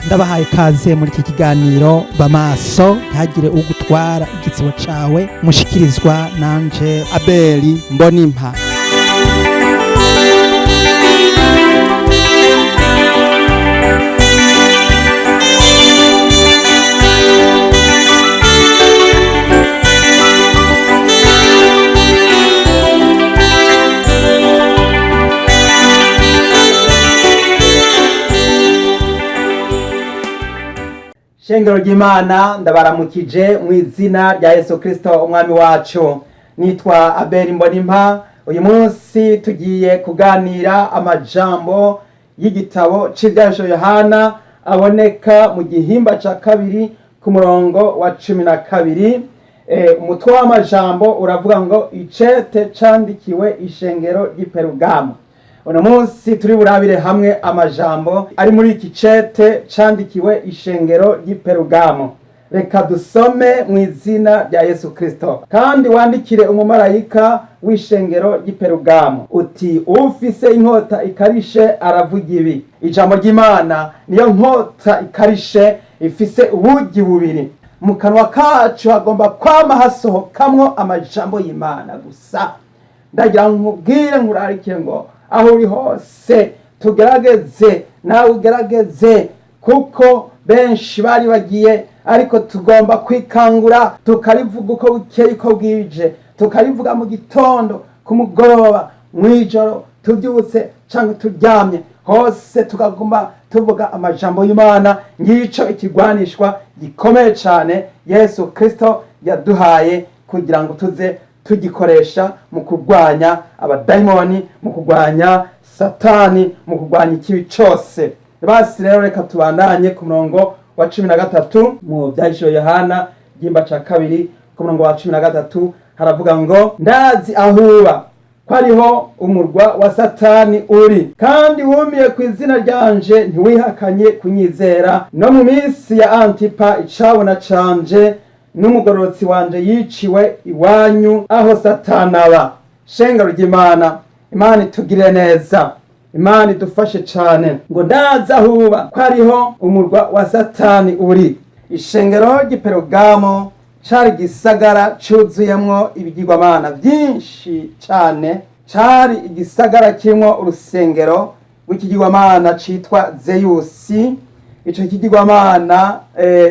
Ndabahaye ikaze muri iki kiganiro Bamaso, ntihagire ugutwara igitsibo cawe, mushikirizwa nanje Abeli Mbonimpa. Shengero ry'Imana, ndabaramukije mu izina rya Yesu Kristo umwami wacu. Nitwa Abeli Mbonimpa. Uyu munsi tugiye kuganira amajambo y'igitabo c'Ivyasho Yohana aboneka mu gihimba ca kabiri ku murongo wa 12. Umutwe w'amajambo uravuga ngo icete candikiwe ishengero ry'i Perugamo. Uno munsi turi burabire hamwe amajambo ari muri iki cete candikiwe ishengero ry'i Perugamo. Reka dusome mu izina rya Yesu Kristo. Kandi wandikire umumarayika w'ishengero ry'i Perugamo uti: ufise inkota ikarishe aravuga ibi. Ijambo ry'Imana niyo nkota ikarishe ifise ubugi bubiri. Mu kanwa kacu hagomba kwama hasohokamwo amajambo y'Imana gusa. Ndagira nkubwire, nkurarike ngo aho uri hose tugerageze, nawe ugerageze, kuko benshi bari bagiye, ariko tugomba kwikangura tukarivuga uko bukeye uko bwije, tukarivuga mu gitondo, ku mugoroba, mw'ijoro, tubyutse cyangwa turyamye, hose tukaguma tuvuga amajambo y'Imana. Ngico ikigwanishwa gikomeye cyane Yesu Kristo yaduhaye kugira ngo tuze tugikoresha mu kurwanya abadayimoni, mu kurwanya Satani, mu kurwanya ikibi cose. Basi rero reka tubandanye ku murongo wa 13 mu Vyahishuro Yohana igihimba ca kabiri. Ku murongo wa 13 haravuga ngo: ndazi ahuba ko ariho umurwa wa Satani uri, kandi wumiye ku izina ryanje, ntiwihakanye kunyizera no mu minsi ya Antipa icabona canje n'umugororotsi wanje yiciwe iwanyu aho Satani aba. Shengero ry'Imana, Imana itugire neza, Imana idufashe cane. Ngo ndaza ahuba ko ariho umurwa wa Satani uri. Ishengero ry'i Perugamo cari igisagara cuzuyemwo ibigirwamana vyinshi cane. Cari igisagara kirimwo urusengero rw'ikigirwamana citwa Zeyusi. Ico kigirwamana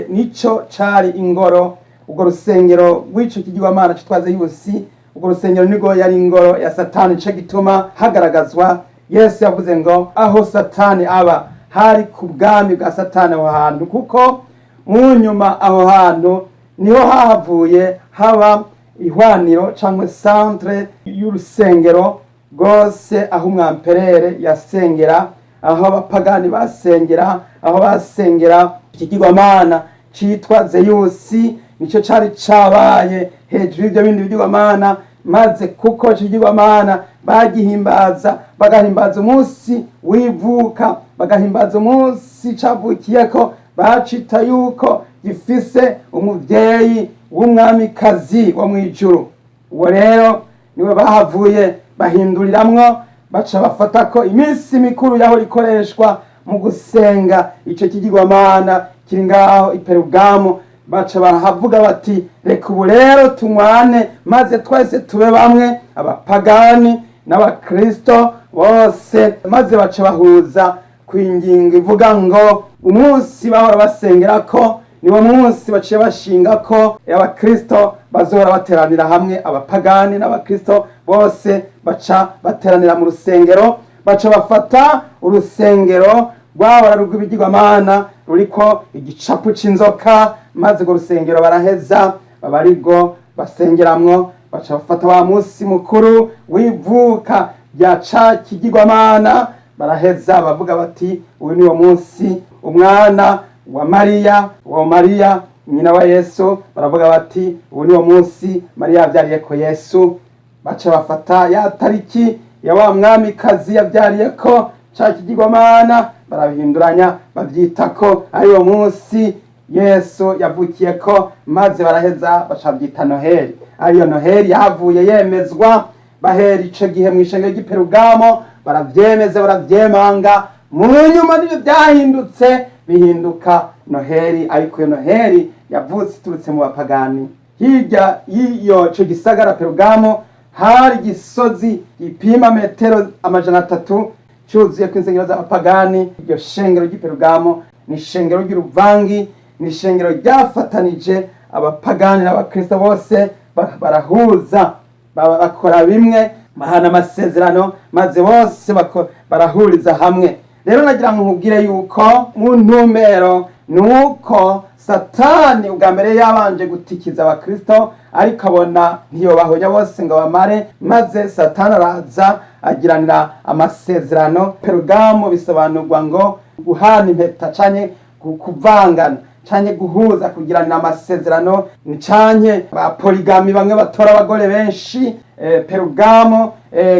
nico cari ingoro, urwo rusengero rw'ico kigirwamana citwa Zeyusi, urwo rusengero nirwo yari ingoro ya Satani. Nico gituma hagaragazwa Yesu yavuze ngo aho Satani aba. Hari ku bwami bwa Satani aho hantu, kuko mu nyuma aho hantu niho hahavuye haba ihwaniro cyangwa centre y'urusengero rwose, aho umwamperere yasengera, aho abapagani basengera, aho basengera ikigirwamana citwa Zeyusi. Nico cari cabaye hejuru y'ivyo bindi bigirwamana, maze kuko ico kigirwamana bagihimbaza, bagahimbaza umunsi w'ivuka, bagahimbaza umunsi cavukiyeko, bacita yuko gifise umuvyeyi w'umwamikazi wo mw'ijuru. Uwo rero niwe bahavuye bahinduriramwo, baca bafata ko iminsi mikuru yaho ikoreshwa mu gusenga ico kigirwamana kiri ngaho i Perugamo. Baca barahavuga bati: reka ubu rero tunywane, maze twese tube bamwe, abapagani n'abakristo bose. Maze baca bahuza ku ingingo ivuga ngo umunsi bahora basengera ko niwo munsi baciye bashinga ko abakristo bazohora bateranira hamwe. Abapagani n'abakristo bose baca bateranira mu rusengero. Baca bafata urusengero rwahora rw'ibigirwamana ruriko igicapu c'inzoka, maze urwo rusengero baraheza baba arirwo basengeramwo. Baca bafata wa munsi mukuru w'ivuka rya ca kigirwamana, baraheza bavuga bati: uyu niwo munsi umwana wa Mariya, wa Mariya nyina wa Yesu. Baravuga bati: ubu niwo munsi Mariya yavyariyeko Yesu. Baca bafata ya tariki ya wa mwamikazi yavyariyeko ca kigirwamana, barabihinduranya, bavyita ko ari uwo munsi Yesu yavukiyeko, maze baraheza bacavyita Noheli. Ariyo Noheli yahavuye yemezwa bahera ico gihe mw'ishengero ry'i Perugamo, baravyemeza, baravyemanga. Mu nyuma nivyo vyahindutse. bihinduka Noheli. Ariko iyo Noheli yavutse iturutse mu bapagani. Hirya y'iyo co gisagara Perugamo hari igisozi gipima metero 300 cyuzuye ku insengero z'abapagani. Iryo shengero ry'i Perugamo ni ishengero ry'uruvangi, ni ishengero ryafatanije abapagani n'abakristo bose, barahuza, bakora bimwe, bahana amasezerano, maze bose barahuriza hamwe. Rero nagira ngo nkubwire yuko mu ntumbero ni uko Satani ubwa mbere yabanje gutikiza abakristo, ariko abona ntiyobahonya bose ngo bamare, maze Satani araza agiranira amasezerano. Perugamo bisobanurwa ngo guhana impeta canke kuvangana canke guhuza, kugiranira amasezerano, ni canke ba polygamy, bamwe batora abagore benshi. Perugamo,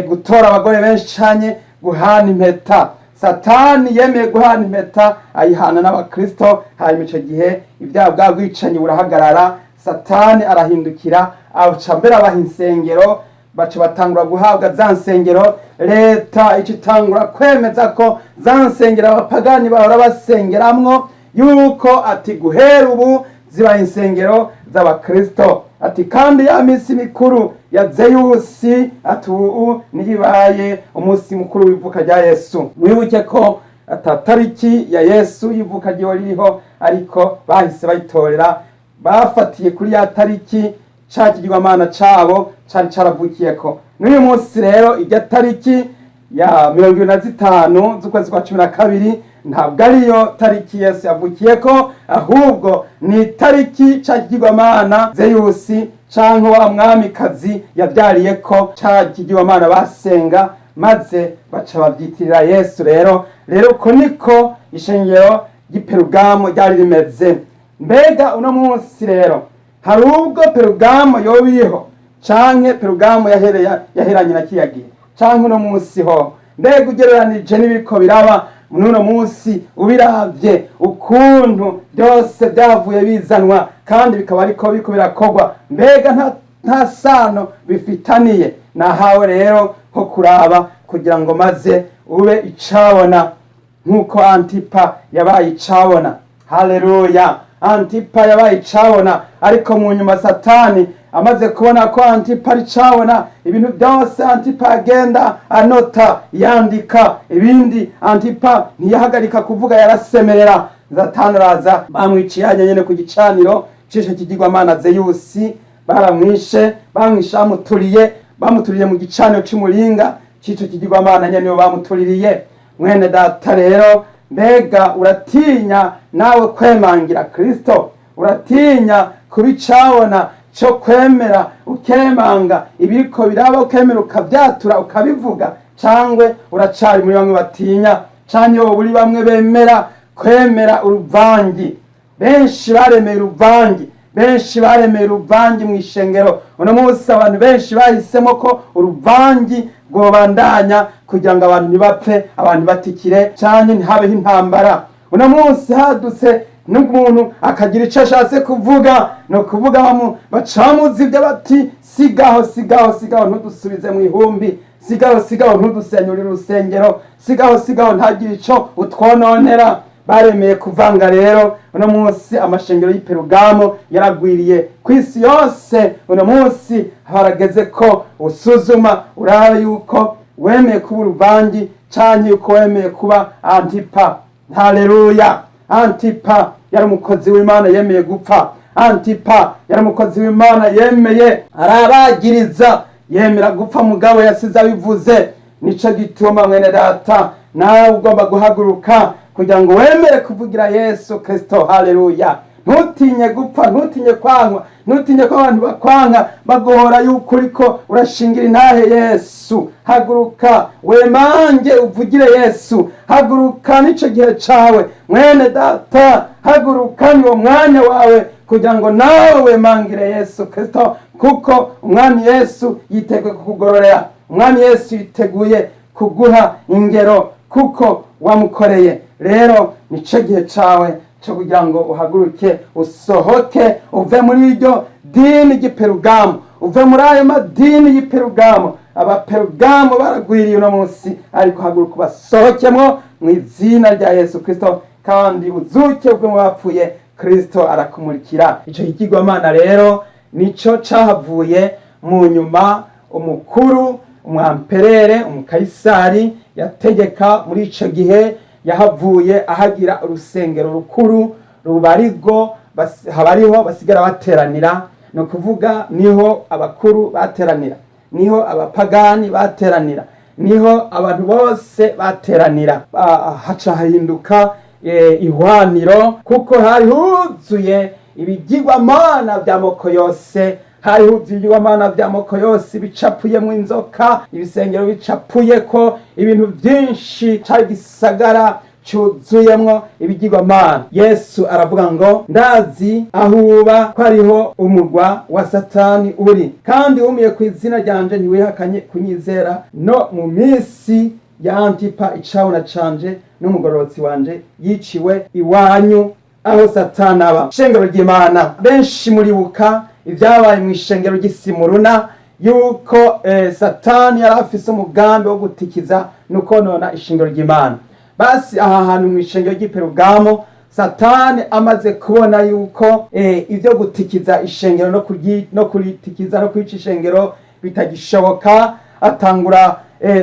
gutora abagore benshi canke guhana impeta. Satani yemeye guhana impeta, ayihana n'abakristo. Hanyuma ico gihe ibyaha bwa bwicanyi burahagarara. Satani arahindukira, aca mbere abaha insengero, baca batangura guhabwa za nsengero. Leta ica itangura kwemeza ko za nsengero abapagani bahora basengeramwo, yuko ati guhera ubu ziba insengero z'abakristo, ati kandi ya minsi mikuru ya Zeyusi, ati ubu niyibaye umunsi mukuru w'ivuka rya Yesu. Mwibuke ko ata tariki ya Yesu y'ivuka ryiwe ririho, ariko bahise bayitorera bafatiye kuri ya tariki ca kigirwamana cabo cari caravukiyeko. N'uyu munsi rero irya tariki ya 25 z'ukwezi kwa 12 ntabwo ariyo tariki Yesu yavukiyeko, ahubwo ni itariki ca kigirwamana Zeyusi canke wa mwamikazi yavyariyeko, ca kigirwamana basenga, maze baca babyitirira Yesu. Rero uko niko ishengero ry'i Perugamo ryari rimeze. Mbega uno munsi rero hari ubwo Perugamo yoba iriho, canke Perugamo yaheranye na kiriya gihe, canke uno munsi ho? Mbega ugereranije n'ibiriko biraba n'uno munsi, ubiravye ukuntu byose byavuye bizanwa kandi bikaba ariko biriko birakorwa, mbega nta sano bifitaniye? Nahawe rero ho kuraba kugira ngo maze ube icabona nk'uko Antipa yabaye icabona. Haleluya! Antipa yabaye icabona, ariko mu nyuma Satani amaze kubona ko Antipa ari icabona, ibintu byose Antipa agenda anota, yandika ibindi, Antipa ntiyahagarika kuvuga, yarasemerera. Satani araza bamwiciye hanyuma nyene ku gicaniro cishe kigirwamana Zeyusi. Baramwishe, bamwishe, bamuturiye mu gicaniro c'umuringa c'ico kigirwamana nyene, nibo bamutuririye. Mwene data rero, mbega uratinya nawe kwemangira Kristo? Uratinya kubicabona cyo kwemera, ukemanga ibiriko biraba, ukemera, ukavyatura, ukabivuga, cangwe uracari muri bamwe batinya, canke wowe uri bamwe bemera kwemera uruvangi? Benshi baremeye uruvangi, benshi baremeye uruvangi mu ishengero. Uno munsi abantu benshi bahisemo ko uruvangi rwobandanya kugira ngo abantu ntibapfe, abantu batikire, canke ntihabeho intambara. Uno munsi hadutse n'umuntu akagira ico ashatse kuvuga, no kuvuga bacamuzi ibyo bati: "Sigaho, sigaho, sigaho, ntudusubize mu ihumbi, sigaho, sigaho, ntudusenyurire urusengero, sigaho, sigaho, ntagire ico utwononera." Baremeye kuvanga. Rero uno munsi amashengero y'i Perugamo yaragwiriye ku isi yose. Uno munsi harageze ko usuzuma urabe yuko wemeye kuba uruvangi canke yuko wemeye kuba Antipa. Haleluya! Antipa yari umukozi w'Imana yemeye gupfa. Antipa yari umukozi w'Imana yemeye arabagiriza, yemera gupfa, mugabo yasize abivuze. Nico gituma mwene data nawe ugomba guhaguruka kugira ngo wemere kuvugira Yesu Kristo. Haleluya! Ntutinye gupfa, ntutinye kwankwa, ntutinye ko abantu bakwanka baguhora yuko uriko urashingira intahe Yesu. Haguruka wemange uvugire Yesu. Haguruka, n'ico gihe cawe, mwene data. Haguruka, ni wo mwanya wawe kugira ngo nawe wemangire Yesu Kristo, kuko umwami Yesu yiteguye kukugororera. Umwami Yesu yiteguye kuguha ingero kuko wamukoreye. Rero nico gihe cawe cyo kugira ngo uhaguruke, usohoke, uve muri iryo dini ry'i Perugamo, uve muri ayo madini y'i Perugamo. Abaperugamo baragwiriye uno munsi, ariko haguruka ubasohokemo mu izina rya Yesu Kristo. Kandi uzuke bwo mu bapfuye, Kristo arakumurikira. Ico kigirwamana rero nico cahavuye mu nyuma umukuru umwamperere umukayisari yategeka muri ico gihe yahavuye ahagira urusengero rukuru rubarigo habariho basigara bateranira. Ni ukuvuga niho abakuru bateranira, niho abapagani bateranira, niho abantu bose bateranira. Haca hahinduka ihwaniro, kuko hari huzuye ibigirwamana by'amoko yose, hari huzuye ibigirwamana by'amoko yose bicapuyemo inzoka, ibisengero bicapuyeko ibintu byinshi. Cari gisagara cuzuyemwo ibigirwamana. Yesu aravuga ngo: "Ndazi aho uba, ko ariho umurwa wa Satani uri, kandi wumiye ku izina ryanje, ntiwihakanye kunyizera no mu minsi ya Antipa icabona canje n'umugororotsi wanje yiciwe iwanyu aho Satani aba." Ishengero ry'Imana, benshi muribuka ibyabaye mu ishengero ry'Isimuruna, yuko Satani yari afise umugambi wo gutikiza no konona ishengero ry'Imana. Basi aha hantu mu ishengero ry'Iperugamo, Satani amaze kubona yuko ibyo gutikiza ishengero no kuritikiza no kwica ishengero bitagishoboka, atangura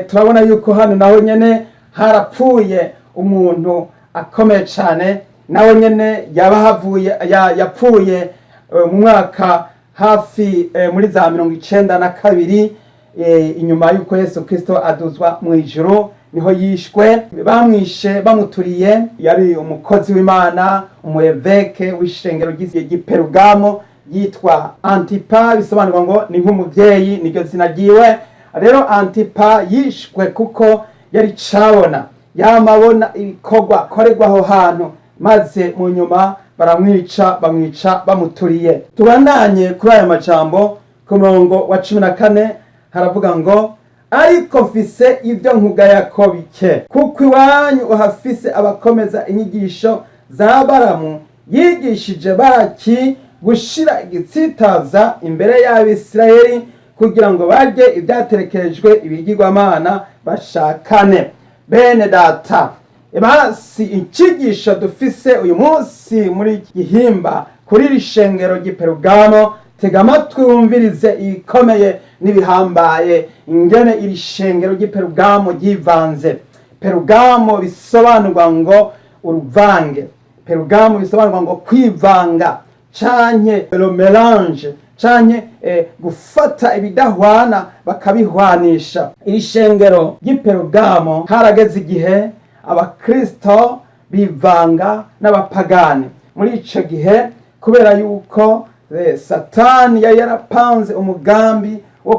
turabona yuko hano naho nyene harapfuye umuntu akomeye cane, nawe nyene yabahavuye yapfuye mu mwaka hafi muri za 92 inyuma y'uko Yesu Kristo aduzwa mu ijuru, niho yishwe. Bamwishe bamuturiye. Yari umukozi w'Imana, umureveke w'ishengero ry'Iperugamo, yitwa Antipa, bisobanurwa ngo ni nk'umuvyeyi, niryo zina ryiwe. Rero Antipa yishwe kuko yari cabona, yamabona ibikorwa korerwa aho hantu, maze mu nyuma baramwica, bamwica bamuturiye. Tubandanye kuri aya majambo. Ku murongo wa 14 haravuga ngo: "Ariko mfise ibyo nkugaya ko bike, kuko iwanyu uhafise abakomeza inyigisho za Baramu, yigishije Baraki gushira igitsitaza imbere y'Abisirayeli kugira ngo barye ibyaterekerejwe ibigirwamana bashakane." Bene data, basi icigisho dufise uyu munsi muri iki gihimba kuri iri shengero ry'Iperugamo, tega amatwi wumvirize ibikomeye n'ibihambaye, ingene iri shengero ry'Iperugamo ryivanze. Perugamo bisobanurwa ngo uruvange, Perugamo bisobanurwa ngo kwivanga canke le mélange, canke gufata ibidahwana bakabihwanisha. Iri shengero ry'Iperugamo harageze igihe abakristo bivanga n'abapagani. Muri ico gihe, kubera yuko Satani yari yarapanze umugambi wo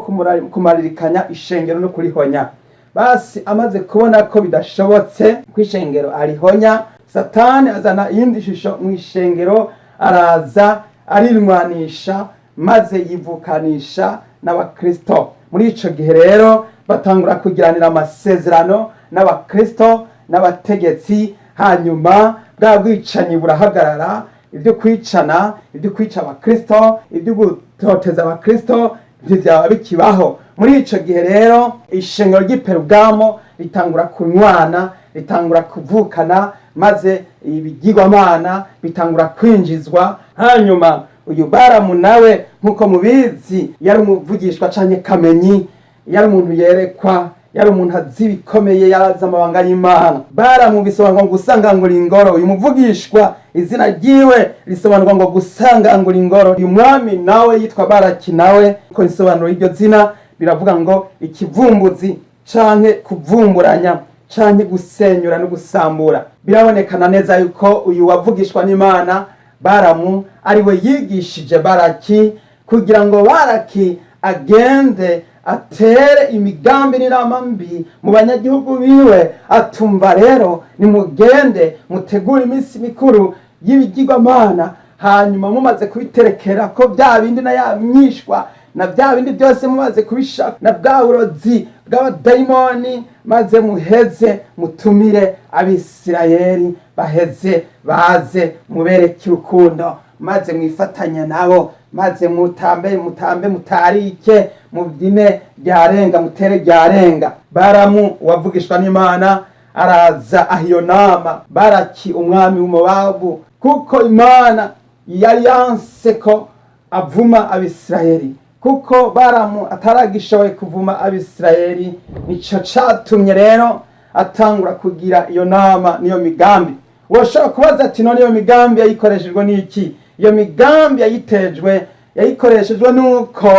kumaririkanya ishengero no kurihonya, basi amaze kubona ko bidashobotse ko ishengero arihonya, Satani azana iyindi shusho mu ishengero, araza arirwanisha maze yivukanisha n'abakristo. Muri ico gihe rero batangura kugiranira amasezerano n'abakristo n'abategetsi, hanyuma bwa bwicanyi burahagarara, ibyo kwicana, ibyo kwica abakristo, ibyo gutoteza abakristo ntibyaba bikibaho. Muri ico gihe rero ishengero ry'Iperugamo ritangura kunywana, ritangura kuvukana, maze ibigirwamana bitangura kwinjizwa. Hanyuma uyu Baramu nawe, nk'uko mubizi, yari umuvugishwa canke kamenyi, yari umuntu yerekwa, yari umuntu azi ibikomeye, yarazi amabanga y'Imana. Baramu bisobanurwa ngo gusangangura ingoro. Uyu muvugishwa izina ryiwe risobanurwa ngo gusangangura ingoro. Uyu mwami nawe yitwa Baraki, nawe ko insobanuro y'iryo zina biravuga ngo ikivumbuzi canke kuvumburanya canke gusenyura no gusambura. Birabonekana neza yuko uyu wavugishwa n'Imana Baramu ariwe yigishije Baraki, kugira ngo Baraki agende atere imigambi n'inama mbi mu banyagihugu biwe. Atumva rero, nimugende mutegure iminsi mikuru y'ibigirwamana, hanyuma mumaze kubiterekera ko bya bindi na ya myishwa na bya bindi byose, mumaze kubishaka na bwa burozi bw'abadayimoni, maze muheze mutumire Abisirayeli, baheze baze mubereke urukundo, maze mwifatanye nabo, maze mutambe, mutambe, mutarike, mubyine ryarenga, mutere ryarenga. Baramu wavugishwa n'Imana. Araza aha iyo nama Baraki umwami w'Umubabu, kuko Imana yari yanse ko avuma Abisirayeli, kuko Baramu ataragishoboye kuvuma Abisirayeli. Nico catumye rero atangura kugira iyo nama n'iyo migambi. Woshobora kubaza ati: "None iyo migambi yayikoreshejwe n'iki?" Iyo migambi yayitejwe, yayikoreshejwe nuko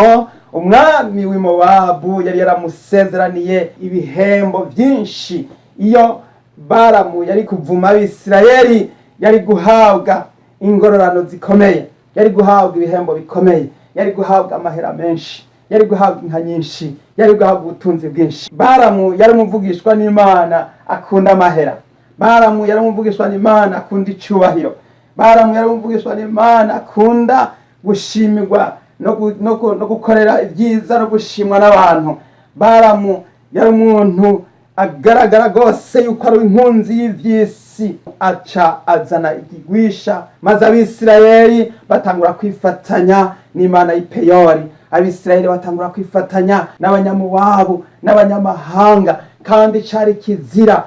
umwami w'Imowabu yari yaramusezeraniye ibihembo byinshi. Iyo Baramu yari kuvuma Abisirayeli, yari guhabwa ingororano zikomeye, yari guhabwa ibihembo bikomeye, yari guhabwa amahera menshi, yari guhabwa inka nyinshi, yari guhabwa ubutunzi bwinshi. Baramu yari umuvugishwa n'Imana akunda amahera. Baramu yari umuvugishwa n'Imana akunda icubahiro. Baramu yari umuvugishwa n'Imana akunda gushimirwa no gukorera ibyiza no gushimwa n'abantu. Baramu yari umuntu agaragara rwose yuko ari inkunzi y'ivy'isi. Aca azana igigwisha, maze Abisirayeli batangura kwifatanya n'imana y'Ipeyori. Abisirayeli batangura kwifatanya n'Abanyamuwabu n'abanyamahanga, kandi cari kizira.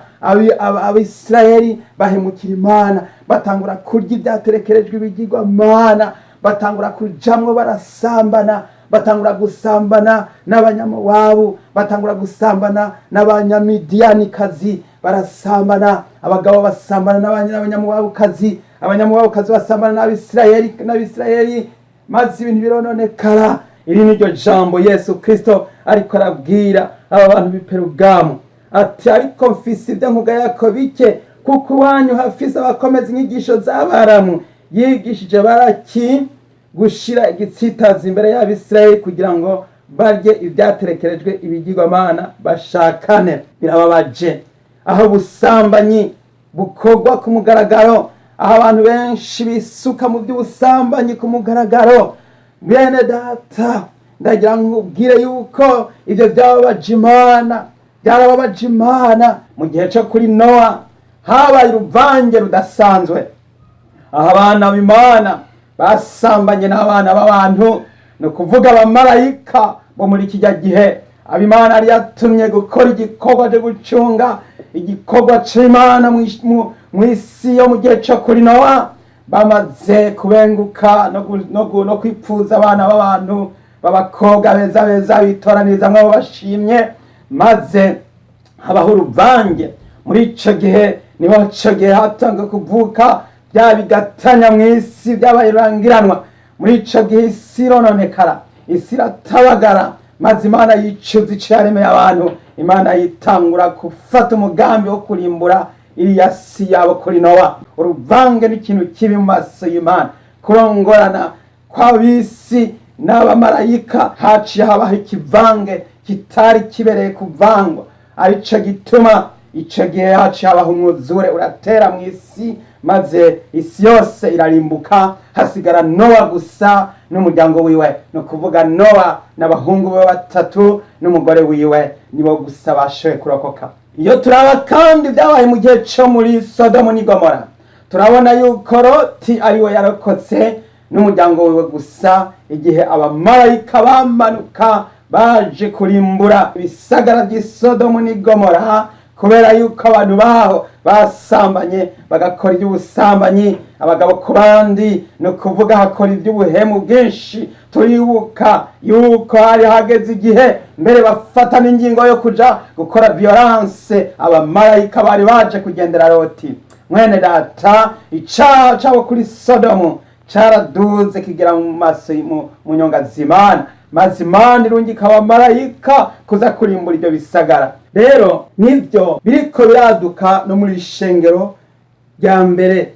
Abisirayeli bahemukira Imana, batangura kurya ibyaterekerejwe ibigirwamana, batangura kujamwo barasambana, batangura gusambana n'Abanyamuwabu, batangura gusambana n'Abanyamidiyanikazi, barasambana, abagabo basambana n'Abanyamuwabukazi, Abanyamuwabukazi basambana n'Abisirayeli, maze ibintu birononekara. Iri ni ryo jambo Yesu Kristo ariko arabwira aba bantu b'i Perugamu, ati: "Ariko mfise ibyo nkugayako bike, kuko iwanyu hafise abakomeza inyigisho z'Abaramu yigishije Baraki gushira igitsitazi imbere y'Abisirayeli kugira ngo barye ibyaterekerejwe ibigirwamana bashakane." Birababaje aho ubusambanyi bukorwa ku mugaragaro, aho abantu benshi bisuka mu by'ubusambanyi ku mugaragaro. Bene data, ndagira ngo ubwire yuko ibyo byababaje Imana, byarababaje Imana. Mu gihe cyo kuri Nowa habaye uruvange rudasanzwe, aho abana b'Imana basambanye n'abana b'abantu, ni ukuvuga abamarayika bo muri kijya gihe. Abimana yari yatumye gukora igikorwa cyo gucunga igikorwa c'Imana mu isi yo mu gihe cyo kuri Nowa, bamaze kubenguka no kwipfuza abana b'abantu b'abakobwa beza beza, bitoraniriza abo bashimye, maze habaho uruvange. Muri ico gihe niho ico gihe hatanga kuvuka bya bigatanya mu isi, byabaye rurangiranwa. Muri ico gihe isi irononekara, isi iratabagara, maze Imana yicuza ico yaremeye abantu. Imana yitangura gufata umugambi wo kurimbura iriya si yabo kuri Nowa. Uruvange n'ikintu kibi mu maso y'Imana. Kurongorana kw'abisi n'abamarayika, haciye habaho ikivange kitari kibereye kuvangwa. Arico gituma ico gihe haciye habaho umwuzure, uratera mu isi, maze isi yose irarimbuka, hasigara Nowa gusa n'umuryango wiwe, ni ukuvuga Nowa n'abahungu be batatu n'umugore wiwe, nibo gusa bashoboye kurokoka. Iyo turaba kandi byabaye mu gihe cyo muri Sodomu n'i Gomora, turabona yuko Loti ariwe yarokotse n'umuryango wiwe gusa, igihe abamarayika bamanuka baje kurimbura ibisagara by'i Sodomu n'i Gomora, kubera yuko abantu baho basambanye, bagakora iby'ubusambanyi abagabo ku bandi, ni ukuvuga hakora iby'ubuhemu bwinshi. Turibuka yuko hari hageze igihe mbere bafata n'ingingo yo kuja gukora violence, abamarayika bari baje kugendera Loti. Mwene data, icaha cabo kuri Sodomu caraduze kigera mu maso mu nyonga z'Imana, maze Imana irungika abamarayika kuza kurimbura ibyo bisagara. Rero nibyo biriko biraduka no muri ishengero rya mbere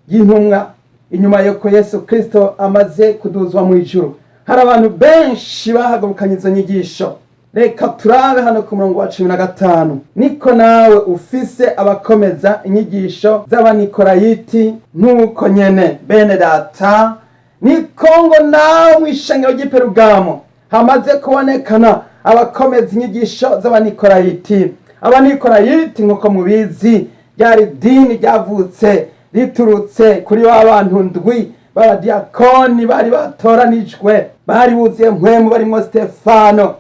ry'intumwa, inyuma yuko Yesu Kristo amaze kuduzwa mu ijuru, hari abantu benshi bahagurukanye izo nyigisho. Reka turabe hano ku murongo wa 15: "Niko nawe ufise abakomeza inyigisho z'Abanikorayiti nk'uko nyene." Bene data, niko ngo nawe mu ishengero ry'i Perugamo hamaze kubonekana abakomeza inyigisho z'Abanikorayiti. Abanikorayiti, nk'uko mubizi, ryari dini ryavutse riturutse kuri ba bantu ndwi b'abadiyakoni bari batoranijwe, bari buzuye mpwemu, barimwo Stefano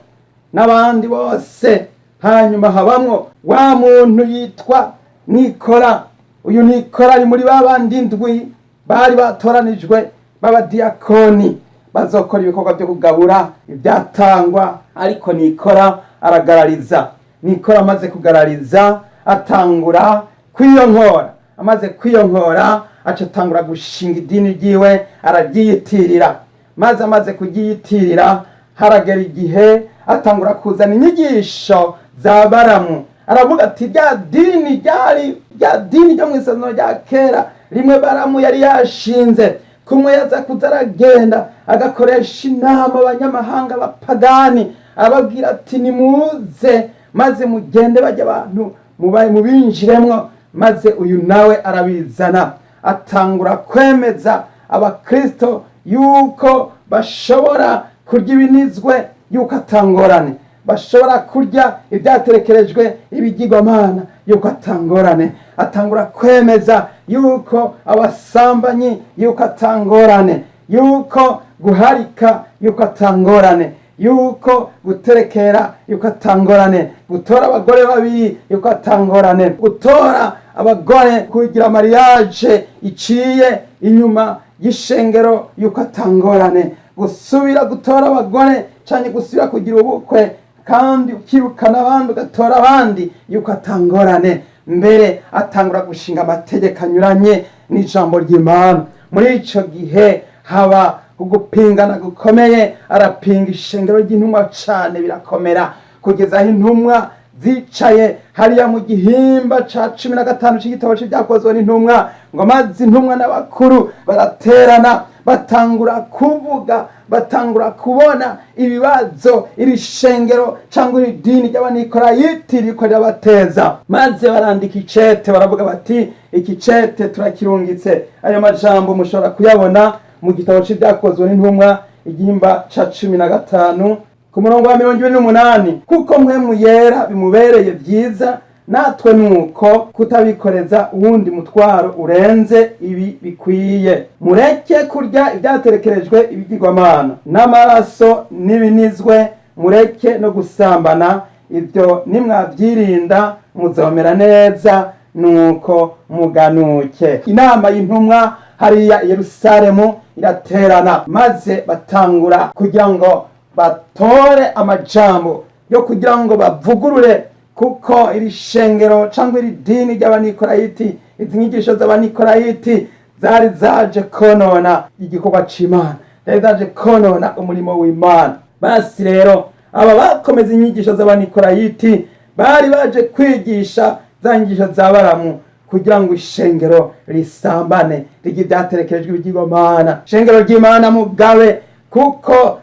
n'abandi bose. Hanyuma habamwo wa muntu yitwa Nikora. Uyu Nikora ari muri ba bandi ndwi bari batoranijwe b'abadiyakoni bazokora ibikorwa byo kugabura ibyatangwa, ariko Nikora aragarariza. Nikora amaze kugarariza atangura kwiyonkora. Amaze kwiyonkora aca atangura gushinga idini ryiwe, araryiyitirira. Maze amaze kuryiyitirira, haragera igihe atangura kuzana inyigisho za Baramu. Aravuga ati rya dini ryari rya dini ryo mu isezerano rya kera rimwe Baramu yari yashinze, kumwe yaza kuza aragenda agakoresha inama abanyamahanga bapagani, ababwira ati nimuze maze mugende bajya abantu mubinjiremwo. Maze uyu nawe arabizana, atangura kwemeza abakristo yuko bashobora kurya ibinizwe, yuko atangorane, bashobora kurya ibyaterekerejwe ibigirwamana, yuko atangorane. Atangura kwemeza yuko abasambanyi yuko atangorane, yuko guharika yuko atangorane, yuko guterekera yuko atangorane, gutora abagore babiri yuko atangorane, gutora abagore kugira mariage iciye inyuma y'ishengero yuko atangorane, gusubira gutora abagore canke gusubira kugira ubukwe kandi ukirukana abandi ugatora abandi yuko atangorane. Mbere atangura gushinga amategeko anyuranye n'ijambo ry'Imana. Muri ico gihe haba ugupingana gukomeye, arapinga ishengero ry'intumwa cane birakomera, kugeza aho intumwa zicaye hariya mu gihimba ca 15 c'igitabo c'Ibyakozwe n'Intumwa, ngo maze intumwa n'abakuru baraterana, batangura kuvuga, batangura kubona ibibazo iri shengero cyangwa iri dini ry'Abanikorayiti ririko rirabateza. Maze barandika icete, baravuga bati iki cete turakirungitse. Ayo majambo mushobora kuyabona mu gitabo c'Ibyakozwe n'Intumwa, igihimba ca 15, ku murongo wa 28: kuko mwe yera bimubereye byiza, natwe nuko, kutabikoreza uwundi mutwaro urenze ibi bikwiye. Mureke kurya ibyaterekerejwe ibigirwamana n'amaraso n'ibinizwe, mureke no gusambana. Ibyo nimwabyirinda muzomera neza. Nuko muganuke. Inama y'intumwa hariya i Yerusalemu iraterana, maze batangura kugira ngo batore amajambo yo kugira ngo bavugurure, kuko iri shengero cyangwa iri dini ry'Abanikorayiti, izi nyigisho z'Abanikorayiti zari zaje konona igikorwa c'Imana, zari zaje konona umurimo w'Imana. Basi rero aba bakomeza inyigisho z'Abanikorayiti bari baje kwigisha za nyigisho za Baramu kugira ngo ishengero risambane, rirye ibyaterekerejwe ibigirwamana. Ishengero ry'Imana mugabe, kuko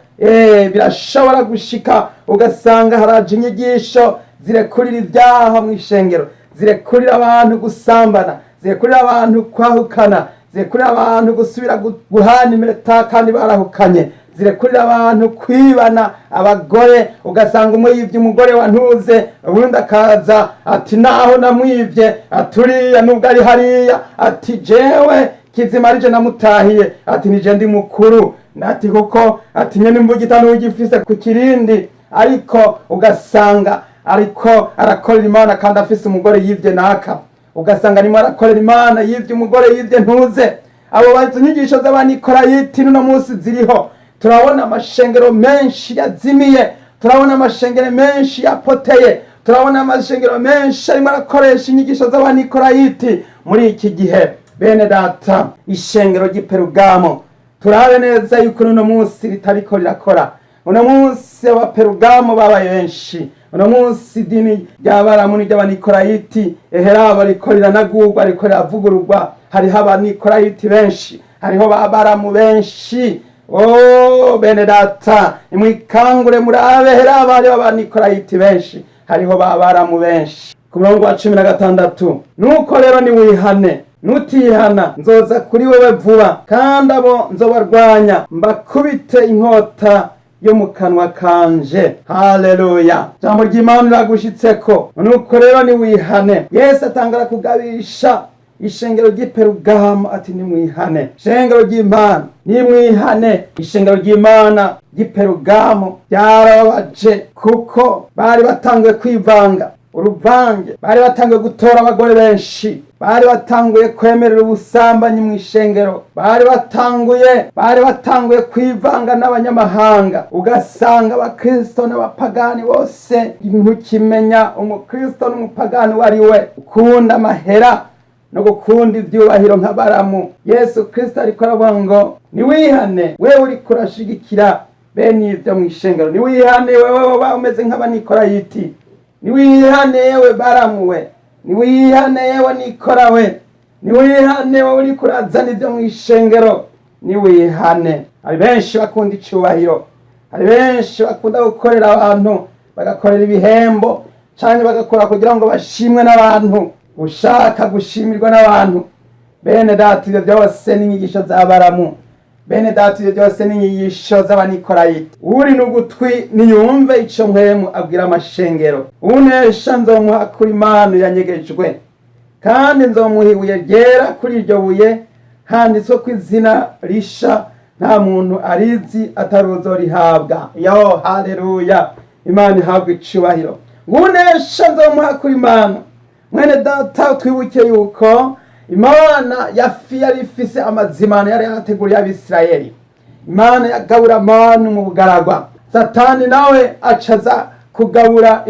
birashobora gushika ugasanga haraje inyigisho zirekurira ibyaha mu ishengero, zirekurira abantu gusambana, zirekurira abantu kwahukana, zirekurira abantu gusubira guhana impeta kandi barahukanye, zirekurira abantu kwibana abagore, ugasanga umwe yivye umugore wa ntuze, ubundi akaza ati naho namwivye, aturiya nubwo ari hariya, ati jewe kizima arije namutahiye, ati nije ndi mukuru, ati kuko ati nyene imbugita n'ugifise ku kirindi. Ariko ugasanga ariko arakorera Imana kandi afise umugore yivye naka, ugasanga arimo arakorera Imana yivye umugore, yivye ntuze. Abo bazi inyigisho z'Abanikorayiti n'uno munsi ziriho. Turabona amashengero menshi yazimiye, turabona amashengero menshi yapoteye, turabona amashengero menshi arimo arakoresha inyigisho z'Abanikorayiti muri iki gihe. Bene data, ishengero ry'Iperugamo turabe neza yuko uno munsi ritariko rirakora. Uno munsi Abaperugamo babaye benshi. Uno munsi idini ry'Abaramu n'iry'Abanikorayiti eheraba riko riranagurwa, riko riravugururwa. Hariho Abanikorayiti benshi, hariho ba Baramu benshi. O bene data, nimwikangure murabe, heraba hariho Abanikorayiti benshi, hariho ba Baramu benshi. Ku murongo wa 16: nuko rero niwihane, nutihana nzoza kuri wewe vuba, kandi abo nzobarwanya mbakubite inkota yo mu kanwa kanje. Haleluya! Ijambo ry'Imana riragushitseko. Nuko rero niwihane. Yesu atangara kugabisha. Ishengero ry'Iperugamo ati nimwihane. Ishengero ry'Imana, nimwihane. Ishengero ry'Imana ry'Iperugamo ryarababaje kuko bari batanguye kwivanga uruvange, bari batanguye gutora abagore benshi, bari batanguye kwemerera ubusambanyi mu ishengero, bari batanguye kwivanga n'abanyamahanga, ugasanga abakristo n'abapagani bose ntukimenya umukristo n'umupagani uwo ari we. Ukunda amahera no gukunda ivyubahiro nka Baramu. Yesu Kristo ariko aravuga ngo niwihane, wewe uriko urashigikira bene ivyo mw'ishengero, niwihane wewe woba umeze nk'Abanikorayiti, niwihane yewe Baramu we, niwihane yewe Nikora we, niwihane wowe uriko urazana ivyo mw'ishengero, niwihane. Hari benshi bakunda icubahiro, hari benshi bakunda gukorera abantu, bagakorera ibihembo canke bagakora kugira ngo bashimwe n'abantu, ushaka gushimirwa n'abantu. Bene data, ivyo byose ni inyigisho za Baramu. Bene data, ivyo byose ni inyigisho z'Abanikorayiti. Uri n'ugutwi niyumve ico Mpwemu abwira amashengero. Unesha nzomuha kuri manu yanyegejwe, kandi nzomuha ibuye ryera, kuri iryo buye handitswe ko izina risha nta muntu arizi atari uzorihabwa. Yo, haleluya, Imana ihabwa icubahiro. Ngunesha nzomuha kuri manu. Mwene data, twibuke yuko Imana yafi yari ifise amazimano yari yarateguriye Abisirayeli. Imana yagabura manu mu bugaragwa, Satani nawe acaza kugabura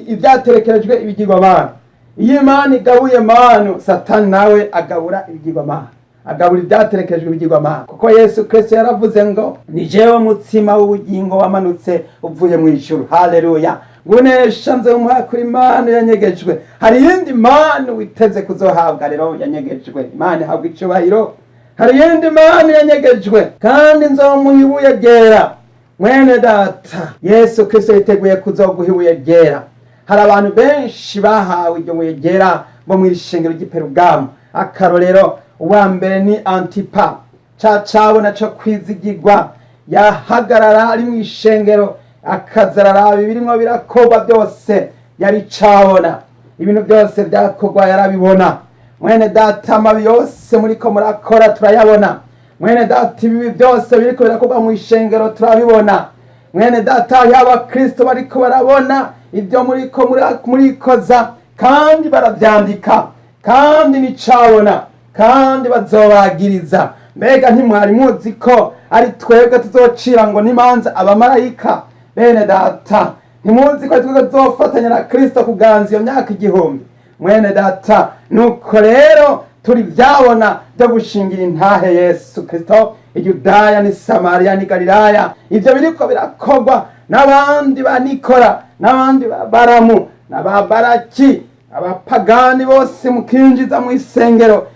ivyaterekerejwe ibigirwamana. Iyo Imana igabuye manu, Satani nawe agabura ibigirwamana, agabura ibyaterekejwe ibigirwamana, kuko Yesu Kristo yaravuze ngo ni jewe mutsima w'ubugingo wamanutse uvuye mu ijuru. Haleluya. Ngunesha nzomuha kuri manu yanyegejwe. Hari iyindi manu witeze kuzohabwa rero yanyegejwe. Imana ihabwa icubahiro. Hari iyindi manu yanyegejwe, kandi nzomuha ibuye ryera. Mwene data, Yesu Kristo yiteguye kuzoguha ibuye ryera. Hari abantu benshi bahawe iryo buye ryera bo mu ishengero ry'Iperugamu. Akarorero, uwa mbere ni Antipa, ca cabona co kwizigirwa, yahagarara ari mu ishengero akaza araraba ibirimwo birakorwa byose, yari cabona ibintu byose vyakorwa, yarabibona. Mwene data, amabi yose muriko murakora turayabona. Mwene data, ibibi byose biriko birakorwa mu ishengero turabibona. Mwene data, hariho abakristo bariko barabona ibyo muriko murikoza, kandi baravyandika, kandi nicabona, kandi bazobagiriza. Mbega ntimwari muzi ko ari twebwe tuzocira ngo n'imanza abamarayika? Bene data, ntimuzi ko ari twebwe tuzofatanya na Kristo kuganza iyo myaka 1000? Mwene data, nuko rero turi vyabona byo gushingira intahe Yesu Kristo i Yudaya ni Samariya ni Galilaya. Ivyo biriko birakorwa n'abandi ba Nikora, n'abandi ba Baramu n'aba Baraki, abapagani bose mukinjiza mu isengero,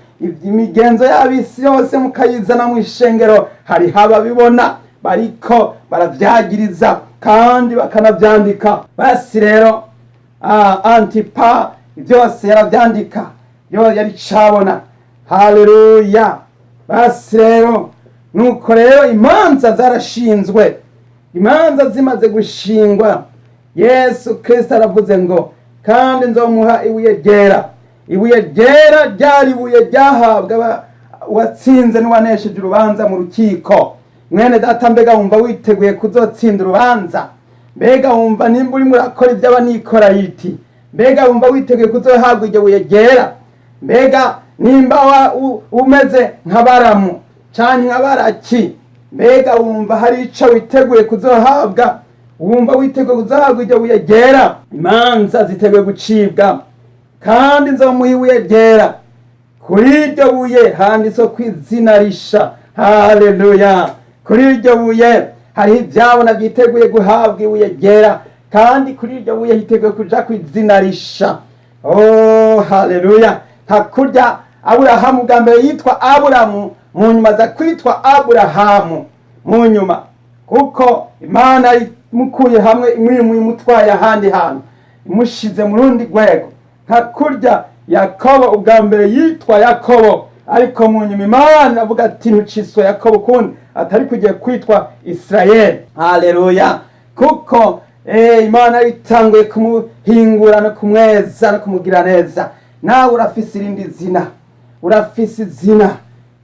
imigenzo y'abisi yose mukayizana mu ishengero. Hariho ababibona bariko baravyagiriza kandi bakanavyandika. Basi rero Antipa byose yaravyandika, yo yari cabona. Haleluya. Basi rero, nuko rero imanza zarashinzwe. Imanza zimaze gushingwa, Yesu Kristo aravuze ngo kandi nzomuha ibuye ryera. Ibuye ryera ryari ibuye ryahabwa uwatsinze n'uwanesheje urubanza mu rukiko. Mwene data, mbega wumva witeguye kuzotsinda urubanza? Mbega wumva nimba urimo urakora iby'Abanikorayiti, mbega wumva witeguye kuzohabwa iryo buye ryera? Mbega nimba umeze nka Baramu canke nka Baraki, mbega wumva hari ico witeguye kuzohabwa? Wumva witeguye kuzohabwa iryo buye ryera? Imanza ziteguye gucibwa. Kandi nzomuha ibuye ryera, kuri iryo buye handitswe ko izina risha. Haleluya. Kuri iryo buye hariho ivyabona vyiteguye guhabwa ibuye ryera, kandi kuri iryo buye hiteguye kuja ku izina risha. Oh, haleluya. Nka kurya Aburahamu bwa mbere yitwa Aburamu, mu nyuma aza kwitwa Aburahamu mu nyuma, kuko Imana imukuye hamwe imwimuye imutwaye ahandi hantu, imushize mu rundi rwego. Nka kurya Yakobo ubwa mbere yitwa Yakobo, ariko mu nyuma Imana avuga ati ntuciswe Yakobo ukundi, atari kugiye kwitwa Isirayeli. Haleluya. Kuko Imana itanguye kumuhingura no kumweza no kumugira neza. Nawe urafise irindi zina. Urafise izina,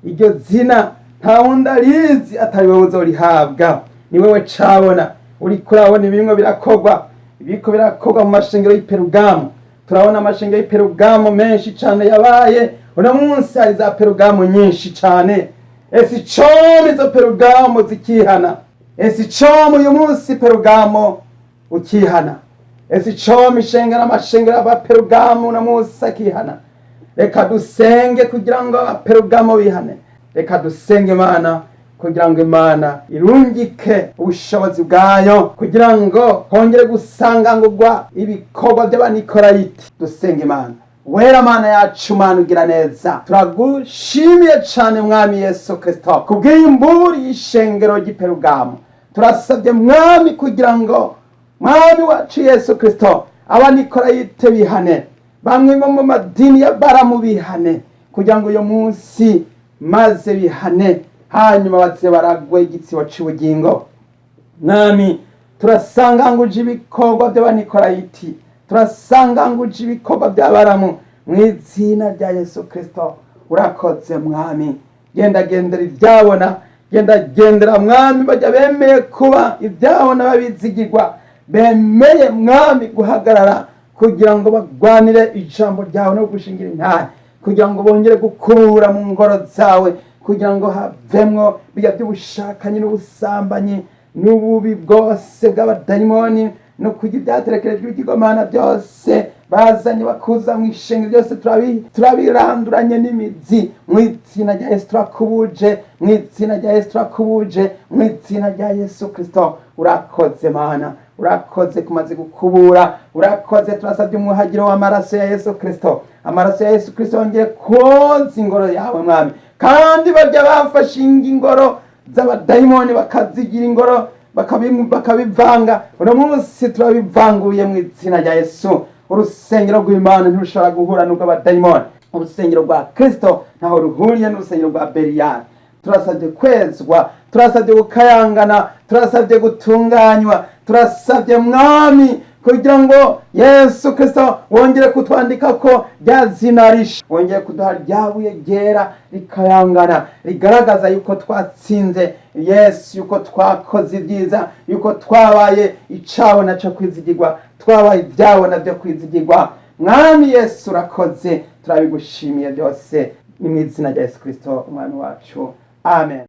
iryo zina nta wundi arizi atari wowe uzorihabwa. Ni wewe cabona. Uriko urabona ibirimo birakorwa, ibiriko birakorwa mu mashengero y'iperugamu. Turabona amashengero y'iperugamu menshi cane yabaye. Uno munsi hari za perugamu nyinshi cane. Ese icoma izo perugamu zikihana? Ese icoma uyu munsi perugamo ukihana? Ese icoma ishengero, amashengero y'abaperugamu uno munsi akihana? Reka dusenge kugira ngo abaperugamo bihane. Reka dusenge Imana kugira ngo Imana irungike ubushobozi bwayo kugira ngo hongere gusangangurwa ibikorwa by'abanikorayiti. Dusenge Imana. Wera Mana yacu, Mana ugira neza, turagushimiye cane Mwami Yesu Kristo kubw'imburi y'ishengero ry'iperugamo. Turasabye Mwami kugira ngo Mwami wacu Yesu Kristo abanikorayite bihane, bamwe bo mu madini ya Baramu bihane, kugira ngo uyu munsi maze bihane, hanyuma baze baragwe igitsibo c'ubugingo. Mwami, turasanganguje ibikorwa by'abanikorayiti, turasanganguje ibikorwa bya Baramu mu izina rya Yesu Kristo. Urakoze Mwami. Genda gendera ibyabona, genda gendera Mwami bajya bemeye kuba ibyabona, babizigirwa, bemeye Mwami guhagarara kugira ngo bagwanire ijambo ryawe no gushingira intahe, kugira ngo bongere gukura mu ngoro zawe, kugira ngo havemwo bijya by'ubushakanyi n'ubusambanyi n'ububi bwose bw'abadayimoni no kurya ibyaterekerejwe ibigirwamana byose bazanye bakuza mu ishengero. Byose turabiranduranye n'imizi mu izina rya Yesu. Turakubuje mu izina rya Yesu, turakubuje mu izina rya Yesu Kristo. Urakoze Mana, urakoze kumaze gukubura, urakoze. Turasabye umwuhagiro w'amaraso ya Yesu Kristo. Amaraso ya Yesu Kristo yongeye koza ingoro yawe Mwami, kandi barya bafashe ingoro z'abadayimoni bakazigira ingoro, bakabivanga, uno munsi turabivanguye mu izina rya Yesu. Urusengero rw'Imana ntirushobora guhura n'urw'abadayimoni. Urusengero rwa Kristo ntaho ruhuriye n'urusengero rwa Beriyari. Turasabye kwezwa, turasabye gukayangana, turasabye gutunganywa. Turasabye Mwami kugira ngo Yesu Kristo wongere kutwandika ko rya zina risha, wongere kuduha rya buye ryera rikayangana, rigaragaza yuko twatsinze Yesu, yuko twakoze ibyiza, yuko twabaye icabona cyo kwizigirwa, twabaye ibyabona byo kwizigirwa. Mwami Yesu urakoze, turabigushimiye byose. Ni mu izina rya Yesu Kristo umwami wacu, amen.